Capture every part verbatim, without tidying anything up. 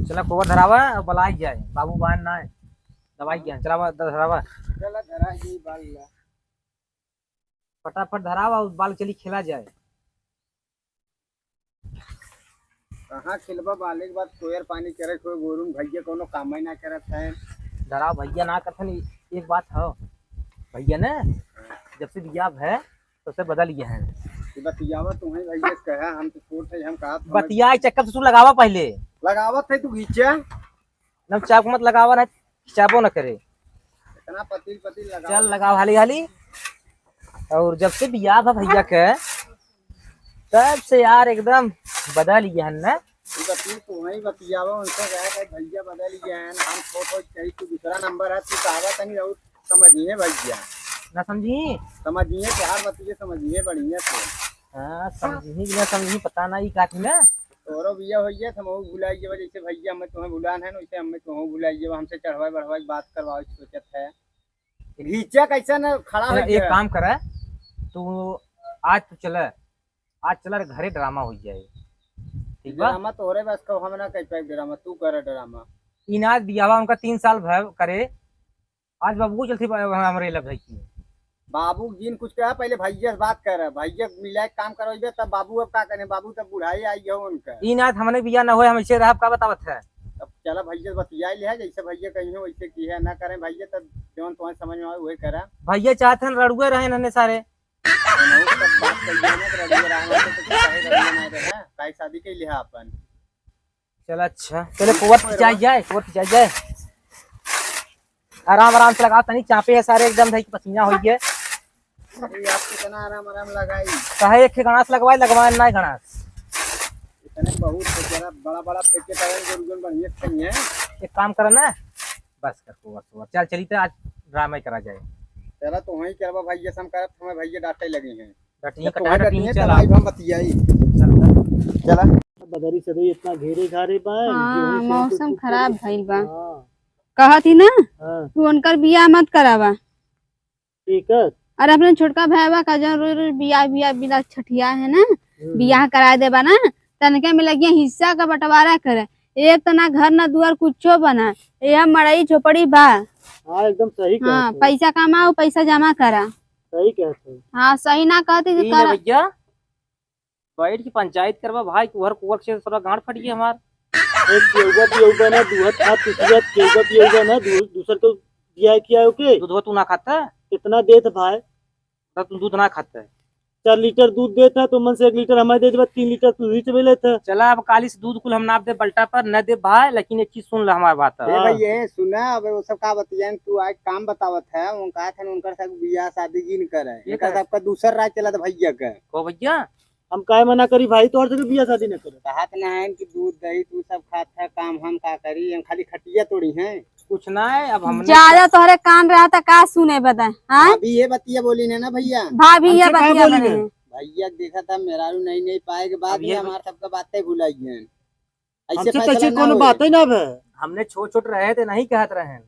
चला, कोवर धरावा और बलाई जाए, बाबू बहन ना है, दवाई किया, चलावा, ध-, धरावा। चला, धरा ही बाल ला। फटाफट धरावा और बाल चली खेला जाए। कहाँ खेलबा बाल, एक बात कोयर पानी करे, कोई गोरू में भैया कोनो काम ही ना करत है। धरावा भैया ना करत है, एक बात हो भैया ना, जब से बियाह है, तो से बदल गया है। ये बतियावा तुम्हें भैया से कहा, हम तो छोट है, हम कहा तुम्हें बतिया चक्कर से तू लगावा पहले। लगावत है तू घींचा। नम चाप मत लगावा, ना खिंचाबो न करे। इतना पतील पतील लगावा। चल लगाओ हाली हाली। और जब से बियाह बा भैया के, तब से यार एकदम बदल गया है ना। तू बतिया, तू वहीं बतियावा उनसे, कहा कि भैया बदल गया है, हम छोट हो गई, तू दूसरा नंबर है, तू कहावा तनी और समझिए भैया। ना समझी? समझिए, प्यार बतिए समझिए बढ़िया से। हाँ, समझी कि ना समझी, पता ना ई काठी ना। तोरो बिया होइए, हम भुलाई जेबा, जैसे भैया हमें तुम्हें भुलान है ना, वैसे हमें तुम्हें भुलाई जेबा, हमसे चढ़वाई बढ़वाई बात करवावे के सोचत है। घीचा कैसे न खड़ा हो एक गया। काम करे, तू आज तू चले, आज चला रे घरे, ड्रामा हो जाए, ठीक बा? ड्रामा तोहरे बस का, हम ना कर पाए ड्रामा, तू कर ड्रामा। इनाज बियाहवा उनका तीन साल भय करे, आज बाबू चलती बा-, हमरे लग है कि बाबू जिन कुछ कहा, पहले भैया से बात कर, भैया मिला के काम करवाइबे, तब बाबू अब का करे, बाबू तब बुढ़ाई आई हो उनका। ई नात हमने बिया न होए, हम ऐसे रहब, का बतावत है? अब चला भैया से बतिया लिया, जैसे भैया कहीं हो वैसे की है, ना करें भैया, तब जौन तुम्हें समझ में आवे वही करा। भैया चाहत हन रड़ुए रहे हने सारे। अब सब बात कर लिया ना, तो रड़ुए रहे हने, तो काहे रड़ुए ना रहे, काहे शादी के लिया अपन। चल अच्छा, चले कोवर खिंचाई जाए, कोवर खिंचाई जाए। आराम आराम से लगाओ, तनी चापे है सारे एकदम, धई के पसीना होई गए। अरे यार, कितना आराम आराम लगाई। चाहे एक ही गणास लगवाए, लगवाए ना गणास। इतने बहुत है, जरा बड़ा बड़ा फेंके, तगन गुरगुन बढ़िया सही है। एक काम कर ना, बस कर कोवर सोवर। चल चली तो आज ड्रामा ही करा जाए। चला तो वहीं करबा भैया, हम करब, हमें भैया डांटे लगी हैं। डटिया जब कटा तुम्हें डटिया डटिया चला। चलाई, हम बतियाई। चल, चल। चला। बदरी सदरी इतना घेरे घारे बा, हाँ, गेहूं से मौसम कुछ खराब कुछ भइल बा। हाँ। कहत ही ना, हाँ। तू उनकर बियाह मत करावा। ठीक है। अरे अपने छोटका भाईवा का जौन रोज रोज बियाह बियाह बिना छठिया है ना, हम्म। बियाह करा देबा ना, तनके में लगिया हिस्सा का बंटवारा करे। एक तो ना घर ना दुआर कुछो बना, यह मड़ई झोपड़ी बा। हाँ, एकदम सही कहत हाँ, हो। पैसा कमाओ, पैसा जमा करा। सही कहत हो। हाँ, सही ना कहती तो ई ना करा। भैया, बैठ के पंचायत करबा भाई, कुहर कुहर से थोड़ा गांड फट गया हमार। ए, केउगा पियउगा ना, दूहत खात पिसियत, केउगा पियउगा ना, दू-, दूसर के दिया किया ओके। दूधवा तू ना खाता? कितना देत भाई? तब तू दूध ना खाता। चार लीटर दूध देत है, तो मन से एक लीटर हमें दे देबा, तीन लीटर तू ही से लेत है। चला, अब काली से दूध कुल हम नाप दे बल्टा पर, न दे भाई, लेकिन एक चीज सुन ले हमार बात। ए हाँ। भैया, सुना, अब वो सब का बतियान, तू आज काम बतावत है, उनका था उनकर सब बियाह शादी जिन करे, ये एकर करे? सबका दूसर राज चलत भैया के। को भैया? हम काहे मना करी भाई, तोहर से बियाह शादी न करे। कहत ना है कि दूध दही तू सब खात है, काम हम का करी, हम खाली खटिया तोड़ी हैं। कुछ ना है, अब हमने ज्यादा तोहरे कान रहा था, का सुने बता, हाँ? भाभी ये बतिया बोली ना, ना भैया। भाभी ये हमसे काहे बतिया बोली बोली ना? ना? भैया देखा था मेहरारू नहीं, नहीं पाए के बाद अब में ये हमार सबका बातें भुलाई गए। ऐसे हमसे तो फैसला ऐसे ना कोनो होए। बात ही ना भे। हमने छोट छोट रहे थे, नहीं कहत रहे।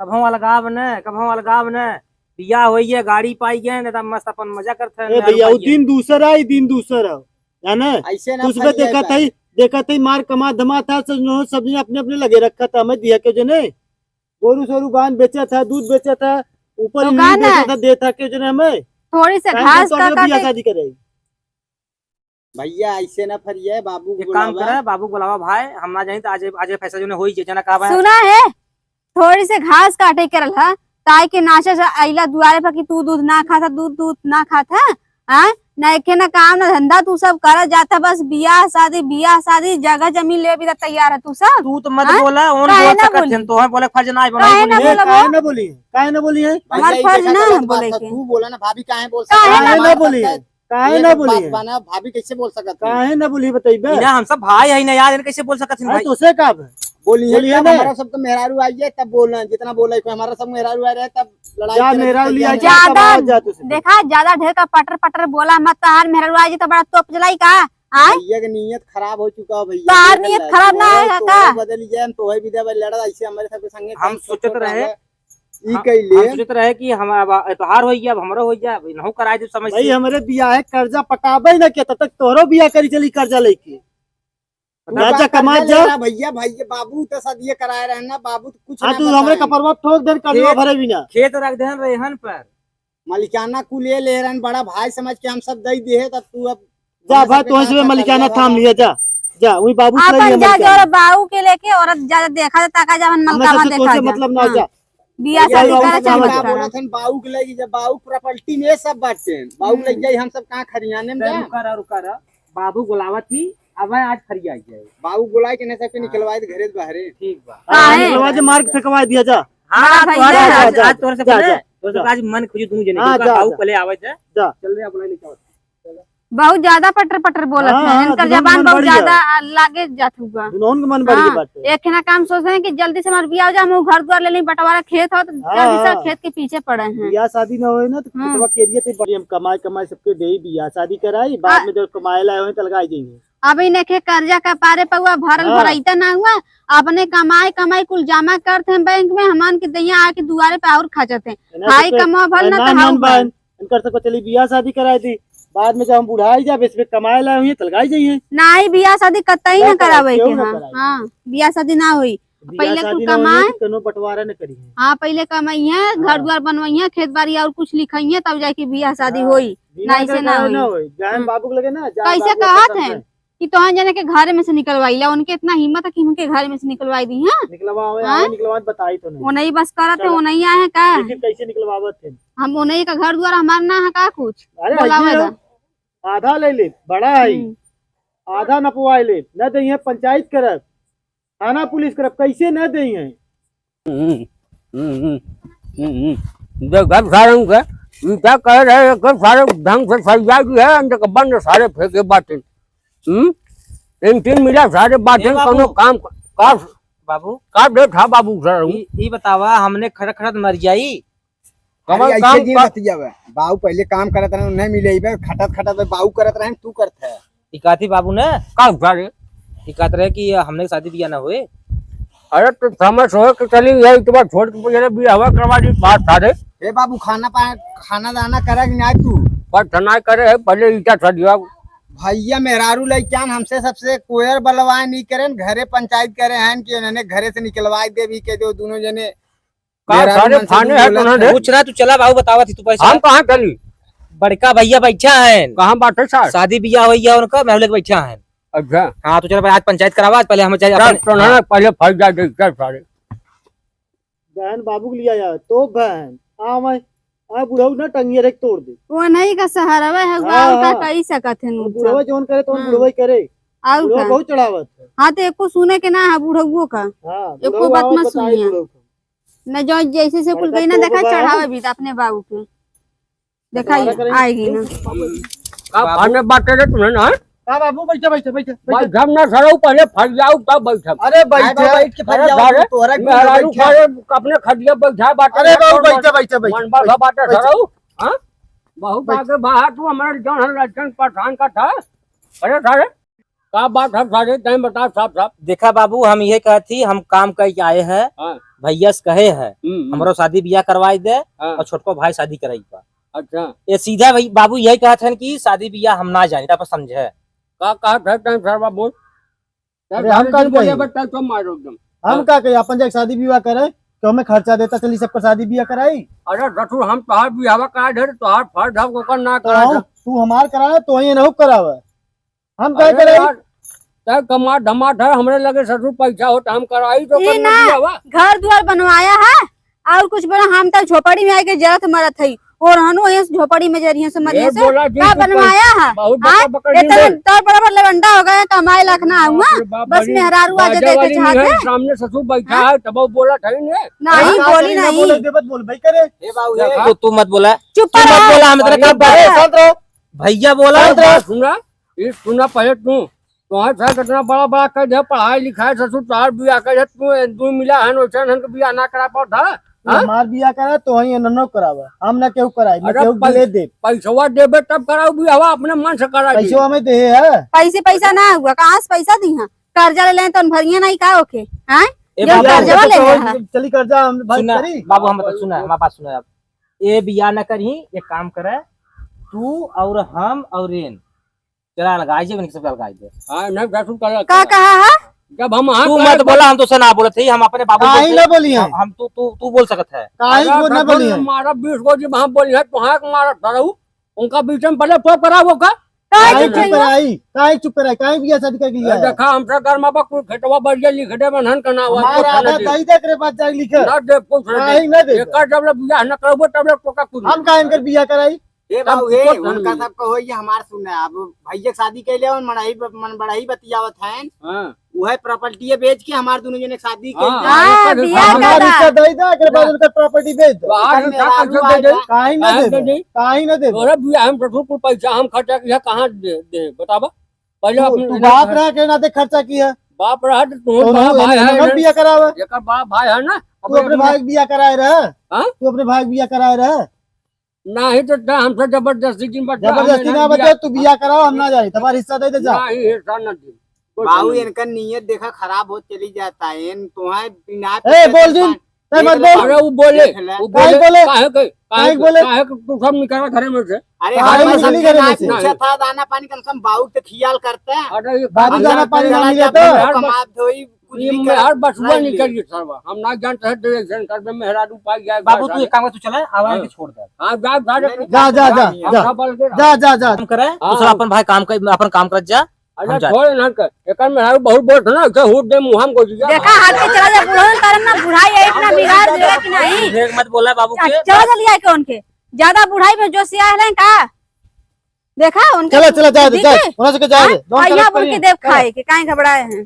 कब हम अलगाव न, कब हम अलगाव न। बियाह होई है, गाड़ी पाई गए, न त मस्त अपन मजा करत है, ए मेहरारू भैया, पाई वो गए। दिन दूसर आई, दिन दूसर आओ, जाने? ऐसे ना तू सुबह फरियाई देखा बा। था ही, देखा था ही, मार कमा धमा था, सब, सब जने अपने अपने लगे रखा था, मैं दिया के जने गोरू सोरू बांध बेचा था, दूध बेचा था, ऊपर तो ही का नहीं ना? बेचा था, देता के जने हमें। थोड़ी से काहे घास तो का बियाह काटे शादी करे? भैया, ऐसे ना फरिए, बाबू को एक काम बुलावा। करे, बाबू को बुलावा भाई, हम ना जाई तो आज, आज फैसला जो ने होई, जे जना का बा। सुना है, थोड़ी से घास काटे के रहल ह, ताई के नाचे से अइला दुआरे पर कि तू दूध ना खाता, दूध, दूध ना खाता, हाँ? ना एके ना काम, ना धंधा, तू सब करत जाता, बस बियाह शादी, बियाह शादी, जगह जमीन ले भी तैयार है तू सब, तू तो मत हाँ? बोला, ओन काहे बोल ना सकत बोली? हन, तोहे बोले फर्ज ना है, काहे ना बोली? बोला काहे वो? ना बोली? काहे ना बोली है? हमार भैया, फर्ज देखा ना गलत है बात बोले है, के। तू बोला ना, भाभी काहे बोल काहे सकत है? ना हमार बोली? फर्ज है। काहे ये ना सब बोली बात है? बा ना, भाभी कैसे बोल सकत है? काहे ना बोली, बतइबे? इन्हें हम सब भाई है ना यार, इन्हें कैसे बोल सकत हन अरे भाई? तो से का बे? बोली है बोली है तब ना? हमारा सबके मेहरारू आई है, तब बोलना, जितना बोला है, हमारा सब मेहरारू आ रहे हैं, तब लड़ाई जा करे मेहरारू के लिया तैयार जा, है। ज्यादा तब आवाज जा तू से। देखा, ज्यादा ढेर का पटर पटर बोला मत, तहार मेहरारू आई तो बड़ा तोप जलाई का? आय? भैया के नीयत खराब हो चुका है भैया, तहार देख नीयत ले, खराब ना तोहे, है का? तोहे बदल जाए, हम तोहे भी देबे लड़ा, ऐसे हमारे सबके संगे हम कहीं सोचत सोचत रहे, रहे। ई हाँ, कइले। हम सोचत रहे कि हम अब तोहार होई गया, अब हमरो होई गया, अब इनहू कराए देब समय भाई, से। हमरे बियाह है, कर्जा पटाबे ना किया, तब तक तोहरो बियाह करी चली कर्जा लेके। ना जा, जा, बा-, कमा कर्जा जा। ले रहा भैया, भैया, बाबू तो सदिये कराए रहे ना, बाबू तो कुछ हाँ, ना तू हमरे बताए। कपरवा ठोक दे, कर्जवा खेत, भरे भी ना। खेत रख देहन रेहन पर। मलिकाना कुल ये ले रहन, बड़ा भाई समझ के हम सब दे दिए, तब तू अब जा भाई, तोहसे मलिकाना थाम लिया, जा, जा, वही बाबू के अपन लिए जा, जो मलिकाना। बाऊ के लेके औरत ज्यादा देखा जाता का, जवन हमें मलकावा सबसे देखा तोहसे जा। मतलब ना, हाँ। जा। बियाह भैया, शादी बाऊ करे के चाहे मत का करे। बोलत हन, बाऊ के लगी, जब बाऊ प्रॉपर्टी में सब बाटे, बाऊ के लग जाई, हम सब कहाँ खरियाने में जा? रुका रहा, रुका रहा। बाबू बुलावत ही, अब आज खरिया जाए। बाऊ बुलाए के नहीं सबके निकलवाए दे घरे से बाहरे। ठीक बा। हाँ, काहे? निकलवा दे, मार के फेंकवा दिया, जा। हाँ, बड़ा तोहरे भैया। आज, जा, आज जा, तोहरे से जा, पहले, जा, तोहरे से जा। आज मन खुशी दोनों जने, हाँ, रुका, जा, बाऊ जा। पहले आवे जा। जा। चल रे, अपना निकल। बहुत ज्यादा पटर पटर बोलत हाँ, हैं। हाँ, इनकर दुनों जबान मन बहुत बढ़िया। ज्यादा, आ, लागे जात हुआ। दुनों के मन बढ़िया हाँ, बाटे। एक ना काम सोचते हैं कि जल्दी से हमार बियाह हो जाए, हम घर द्वार ले लें, बंटवारा खेत हो, तो हाँ, जल्दी से हाँ। खेत के पीछे पड़े हैं। बियाह शादी ना होए ना, तो हाँ। खेतवा के एरिया ते बड़ी हम कमाई, कमाई सबके देई, बियाह शादी कराई, बाद आ- में जब कमाए लाए होए, तो लगाई देंगे। अभी नखे कर्जा का पारे पउआ भरल हाँ। भरइता ना हुआ, अपने कमाई, कमाई कुल जमा करत हैं बैंक में, हमन के दैया आके दुआरे पे और खचत हैं। ना हाई तो कमवा भल ना ना, तो ना, हाउ ना, भल। इनकर सबको चली बियाह शादी कराए दी, बाद में जब हम बुढ़ाई जाब, इसमें कमाए लाए हुए, तो लगाई जाइए। नाही, बियाह शादी कतई ना ना कराए, करावे केहू के, ना हाँ, कराए। हाँ, बियाह शादी ना होई। बियाह पहिले शादी कुल ना होई कमाए। तो कोनो बंटवारा न करिए। हाँ, पहिले कमाइए, घर हाँ। द्वार बनवाइए, खेत बाड़ी और कुछ लिखाइए, तब जाके बियाह शादी हाँ, होई, बियाह नाही से ना कराए होई। ना होई। जाए हम्म। बाबू के लगे ना, जाए कैसे बाबू कहत खत्म हैं? है। कि तोहन जने के घरे में से निकलवाइला, उनके इतना हिम्मत है कि उनके घरे में से निकलवाई दी, हाँ? निकलवावे, हाँ? आवे, निकलवावे, बताई तो नहीं। वो नहीं बस करत है, चलो। वो नहीं आए हैं का? लेकिन कैसे निकलवावत है? हम वो नहीं का घर द्वार हमार ना है का कुछ? अरे, बोलावे हइये दा। आधा ले ले, बड़ा है। हम्म। आधा नपवाए ले, न दे है पंचायत करब, थाना पुलिस करब, कैसे न दे है? हम्म, हम्म, हम्म, हम्म, हम्म। देखा सारन के, ई का कह रहे, एक सारे ढंग से सरिया जी है, अंदर के बंद सारे फेंके बाटे। हम्म? तीन तीन मिला सारे बाटे, ए बाबू। कौनो काम का, बाबू। का देत हा बाबू सारन? ई, ई बतावा, हमने खटत खटत मर जाई? कवन अरे, ऐसे काम जिन का? बतियावे। बाऊ पहिले काम करत रहे, उन्हें मिले ही बे, खटत खटत बे, बाऊ करत रहे, तू करत है। ई कहत ही बाबू ने? का हुआ रे? ई कहत रहे कि हमने शादी बियाह ना होए। अरे, तो समय सोए के चली, यही तो बात छोड़ के पहिले बियाह करवा दी, बात था रे। ए बाबू, खाना पा-, खाना दाना करे कि ना तू? बस ना करे है, पहिले ईटा सरिया। भैया, मेहरारू लइकान हमसे सबसे कोयर बलवाए नहीं करेन, घरे पंचायत करे हैं कि उन्होंने घरे से निकलवाए दे भी कह दो दोनों जने। का मेहरारू सारे मन से फाने कुछ है बोलत तोहने है। रे? पूछ रहा तू, चला बाबू बतावत ही तू पैसा। हम कहाँ चली? बड़का भैया बैठा है। कहाँ बाटे सर? शादी बियाह होइया उनका, महल के बैठा है। अच्छा। हाँ, तो चल भाई, आज पंचायत करावा, आज पहले हम जाए चल, अपन तो ना, हाँ। पहले फंस जा दे, चल सारे। बहन बाबू के लिए आया, तो बहन, आ मैं, आ बुढ़ऊ ना टंगिया रे तोड़ दे। वो नहीं का सहारा है, हाँ, बाबू का हाँ। कही सकत है और नुकसान। बुढ़वा जौन करे, तो हाँ। बुढ़वा ही करे। आऊ बुढ़वा का? बहुत चढ़ावत है। हाँ, तो एको सुने के ना है बुढ़ऊ का। हाँ, एको बुढ़ऊ बात आओ, मत बताई सुनिया। बुढ़ऊ का। न जो जैसे से कुल बड़का गई ना, तो देखा बबा है। चढ़ावे भी त अपने बाबू के। देखा बंटवारा करेंगे। आएगी ना। का फाने बाटे रे तूने ना? का बाबू, बैठा, बैठा, बैठा, बैठा। बैठब ना सरऊ, पहले फरियाऊ तब बैठब। अरे बैठा। अरे बैठ के अरे फरियाऊ, सारे, तोहरा की मेहरारू बैठा। सारे अपने खटिया बैठा बाटे। अरे बाबू, बैठा, बैठा, बैठा, मन बाबा बैठा, बाटे बैठा। सरऊ, हाँ? बहुत बैठ। आगे बाहर तू हमारे जौन है लड़कन परेशान का था। अरे सारे, का बात है सारे, तैं बता साफ साफ। देखा बाबू, हम ये कहत ही, हम काम करके आए हैं, हाँ। भैया से कहे हैं, हम्म, हम्म। हमरो शादी बियाह करवाई दे हाँ। और छोटको भाई शादी कराई बा। अच्छा। ये सीधा भाई बाबू यही कहत हैं कि शादी बियाह हम ना जानी, आप समझे। का कहत है तैं सरवा बोल? अरे हम का कही? बता तो मारो एकदम। हम हाँ। का कही? अपन जाके शादी विवाह करे, तो हमें खर्चा देता चली सबका शादी बियाह कराई। अरे ससुर, हम तोहार बियाहवा करा दे, तोहार फर्ज है ओकर ना तो करा हम, दे। तू हमार करावे, तो ये नहु करावे। हम का अरे करे? यार, तय कमा धमा धर, हमरे लगे ससुर पैसा हो त हम कराई तो ई कर ना, दिया बा। घर दुआर बनवाया है और कुछ बना, हम तो झोपड़ी में आके जरत मरत हई और हनु ये झोपड़ी में जरिए से मरिए ये से बोला जी का तू बनवाया है? बहुत हाँ? बकर बकर इतना दिन बोल। तो बड़ा बड़ा लवंडा हो गया, कमाए लाख ना हुआ, बाप रे बाप, बस बड़ी मेहरारू आ बाजा जाते के वाली चाहते नहीं है, हैं। सामने ससुर बैठा हाँ? है, तब वो बोला था ही नहीं। नहीं, हाँ, बोली नहीं। बोले, देवत बोल, भाई करे। ए बाबू, देखा? तो तू मत बोला, चुप तू मत रहो। बोला, हम इतना अरे काम बाबा, करे। शांत रहो। भैया बोला। शांत रहो। सुना, ये सुना पहले तू, तोहार साथ इतना बड़ा बड़ा कर दिया, पढ़ाई लिखाई, ससुर तोहार बियाह कर दिया, तू, तू मिला हन, वैसे हन के बियाह ना करा पावत, हाँ? तू हाँ? हमार बियाह करा, तो वहीं एननो करावा, हम ना केहू कराई, ना अरे केहू पै-, ले दे। पैसवा देबे तब कराऊ बियाहवा, अपने मन से करा दी। पैसवा हमें दे है। पैसे पैसा ना हुआ, कहाँ से पैसा दी हैं? कर्जा ले लें तो भरिए नहीं का ओके, हाँ? ए जो बाबा, कर्जा ले तो हैं। चली कर्जा हम भाई सुना, करी। बाबू हम बता, सुना, हमारी बात सुना आप। ए बियाह ना करी, एक काम करे, तू और हम और एन चला लगा, आइए, इनके सब लगा दे। हाँ, नहीं, बैठू, चला, का चला। कहा है? जब हम वहाँ तू कहे मत बोला, हम तो से ना बोलत ही, हम अपने बाबू काहे बोलते ना हैं। बोली है? हम, हम, तू, तू, तू बोल सकत है। काहे अरे, बोल ना बोली है? मारा बीस गो जी, हम बोली है, तो हाँ, मारा धरऊ, उनका बीच में पहले तो कराओ का? काहे काहे चुप चुप है? कराई? काहे चुप कराई? काहे बियाह शादी करके लिया ए, है? देखा, हमसे घर में बा, कुल खेतवा बढ़िया लिख दे, बनहन का नाव, हमार कुछ आधा नहीं दे। दई दे, एकरे बाद जाई लिखे। ना दे, कुछ नहीं काहे दे। ना दे? एकर जब ले बियाह न करबो, तब ले तोका कुछ हम नहीं। काहे इनकर बियाह कराई? ए तब बाबू, हे, कुछ नहीं उनका मिले। सबका होई, हमार सुना। अब भैया के शादी कैले, मन बढ़ाई, मन बढ़ाई बतियावत हैं। हाँ। उहे प्रॉपर्टी बेच के हमार दोनों जने के शादी हाँ, कैले। हाँ, एकर बियाह हिस्सा हमार करा। हिस्सा दे दे, एकरे बाद हाँ। उनका प्रॉपर्टी बेच दे। बाहर एकर में हिस्सा राजू कैसे दे दे? आएगा। काहे ना काहे दे दे दे? दे? काहे ना दे दे? तोरे बियाह हम तो कुल पैसा हम खर्चा किया, कहाँ दे, दे, बतावा? पहले तू, अपने तू इन्हें बाप घर रह के ना दे खर्चा किया। बाप रहा तो तू तो बड़ा भाई है, एकर बियाह करावा। एकर बड़ा भाई है ना, तू अपने अपने भाई के बियाह कराए रहा। हाँ? तू अपने भाई के बियाह कराए रहा। नाही तो ता हमसे जबरदस्ती जिन बच्चा जबरदस्ती हमें ना ना बच्चा, दिया। तू बियाह कराओ, हम ना जाए, तुम्हारा हिस्सा दे दे जा। नाही, हिस्सा ना दे। कोई बाबू, बात नहीं। इनका नीयत देखा खराब होत चली जाता है, इन तुम्हारे बिना ए, बोल जिन, तै मत बोल। अरे वो बोले, देख ले। वो काहे बोले, बोले? काहे के, काहे काहे के, बोले? काहे के तू सब निकाला घरे में से? अरे काहे हम निकली समझे घरे ना में से? पूछा था, दाना पानी कम से कम बाबू के खियाल करते हैं। अरे ये बाबू हम दाना पानी ना मिले तो? कमा धोई, कुछ ये भी मैं कर, हर बसुआ रह नहीं लिए। करिए सरवा। हम ना जानते हैं, तो एक जन कर दे, मेहरारू पाई जाए, बाबू, घर तू एक जाए। काम कर, तू चला, आवा हाँ। के छोड़ दे। हाँ, जा, जा, जा। नहीं, जा, जा, जा, नहीं, जा। अच्छा, बल के जा, जा, जा। काम करे, हाँ, दूसरा हाँ। अपन भाई काम कर, अपन काम करत जा, अरे हम जाते। छोड़ ना कर, एकर मेहरारू बहुत बोलत ना, उसे हुट दे मुँह हमको दिया। देखा, हाथ के चला जा, बूढ़ा तारन ना, बुढ़ाई है इतना बिगाड़ देगा कि नहीं? ढेर मत बोला बाबू के। चला जा लिया के उनके, ज्यादा बुढ़ाई में जोशिया है का? देखा उनके चला, चला, जा दे, जा, दीदी, ओना से के जा हाँ? दे, दोनों अइहा तरफ बोल के करिए। देव चला। खाए के, काहे घबराए हैं?